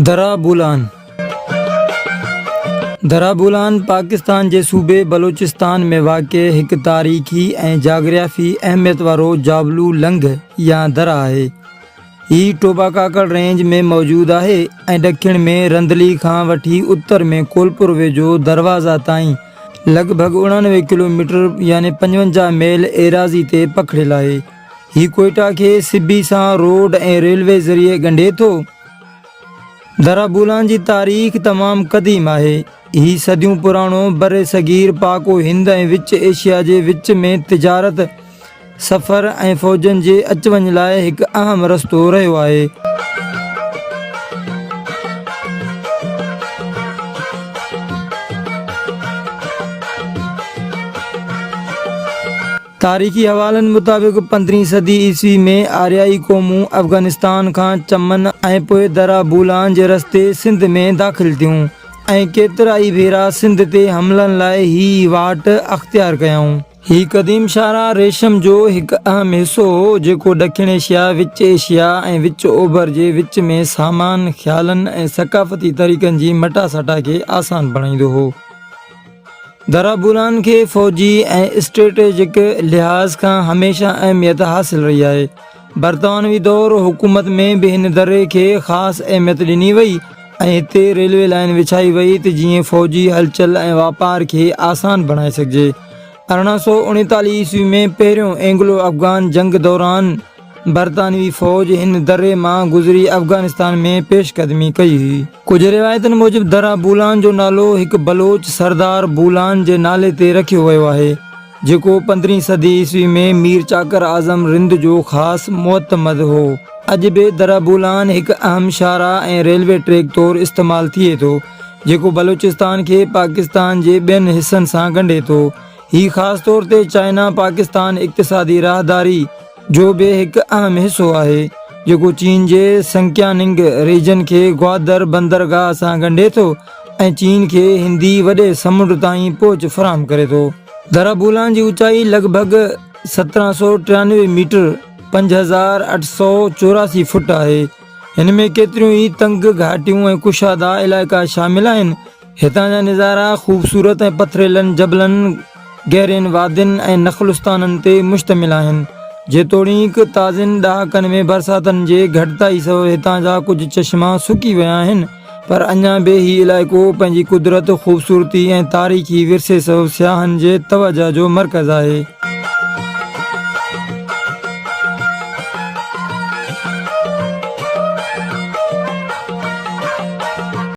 درا بولان، درا بولان پاڪستان جي صوبي بلوچستان ۾ واقع هڪ تاريخي ۽ جاگرافي اهميت وارو جابلو لنگهه يا درا آهي. هي ٽوبا ڪاڪڙ رينج ۾ موجود آهي ۽ ڏکڻ ۾ رندلي کان وٺي اتر ۾ ڪولپور ويجهو دروازا تائين لڳ ڀڳ 89 ڪلوميٽر يعني 55 ميل ايراضي تي پکڙيل آهي. هي ڪوئيٽا کي سبي سان روڊ ۽ ريلوي ذريعي ڳنڍي ٿو. درا بولان جي تاريخ تمام قديم آهي. هي صديون پراڻو برصغير پاڪ و هند ۽ وچ ايشيا جي وچ ۾ تجارت، سفر ۽ فوجن جي اچ وڃ لاء هڪ اهم رستو رهيو آهي. تاريخي حوالن مطابق پندرهين صدي عيسوي ۾ آريائي قومون افغانستان کان چمن ۽ پوء درا بولان جي رستي سنڌ ۾ داخل ٿيون ۽ ڪيترائي ڀيرا سنڌ تي حملن لاء هي واٽ اختيار ڪيائون. هي قديم شاهراهه ريشم جو هڪ اهم حصو هو، جيڪو ڏکڻ ايشيا، وچ ايشيا ۽ وچ اوڀر جي وچ ۾ سامان، خيالن ۽ ثقافتي طريقن جي مٽاسٽا کي آسان بڻائيندو هو. درابولان کي فوجي ۽ اسٽريٽجڪ لحاظ کان هميشه اهميت حاصل رهي آهي. برطانوي دور حڪومت ۾ به هن دري کي خاص اهميت ڏني وئي ۽ هتي ريلوي لائين وڇائي وئي ته جيئن فوجي هلچل ۽ واپار کي آسان بڻائي سگهجي. 1839 عيسوي ۾ پهريون اينگلو افغان جنگ دوران برطانوي فوج هن دري مان گذري افغانستان ۾ پيش قدمي ڪئي هئي. ڪجهه روايتن موجب دره بولان جو نالو هڪ بلوچ سردار بولان جي نالي تي رکيو ويو آهي، جيڪو پندرهين صدي عيسوي ۾ مير چاڪر اعظم رند جو خاص معتمد هو. اڄ به دره بولان هڪ اهم شاهراهه ۽ ريلوي ٽريڪ طور استعمال ٿئي ٿو، جيڪو بلوچستان کي پاڪستان جي ٻين حصن سان ڳنڍي ٿو. هي خاص طور تي چائنا پاڪستان اقتصادي راهداري جو به هڪ اهم حصو آهي، جيڪو چين جي سنڪيانگ ريجن کي گوادر بندرگاهه سان ڳنڍي ٿو ۽ چين کي هندي وڏي سمنڊ تائين پهچ فراهم ڪري ٿو. دره بولان جي اوچائي لڳ ڀڳ 1793 ميٽر، 5884 فٽ، آهي. هن ۾ ڪيتريون ئي تنگ گهاٽيون ۽ ڪشادا علائقا شامل آهن. هتان جا نظارا خوبصورت ۽ پٿريلن جبلن، گهرين وادين ۽ نخلستانن تي مشتمل آهن. جيتوڻيڪ تازين ڏهاڪن ۾ برساتن جي گهٽتائي سبب هتان جا ڪجهه چشما سڪي ويا آهن، پر اڃا به هي علائقو پنهنجي قدرت، خوبصورتي ۽ تاريخي ورثي سبب سياحن جي توجهه جو مرڪز آهي.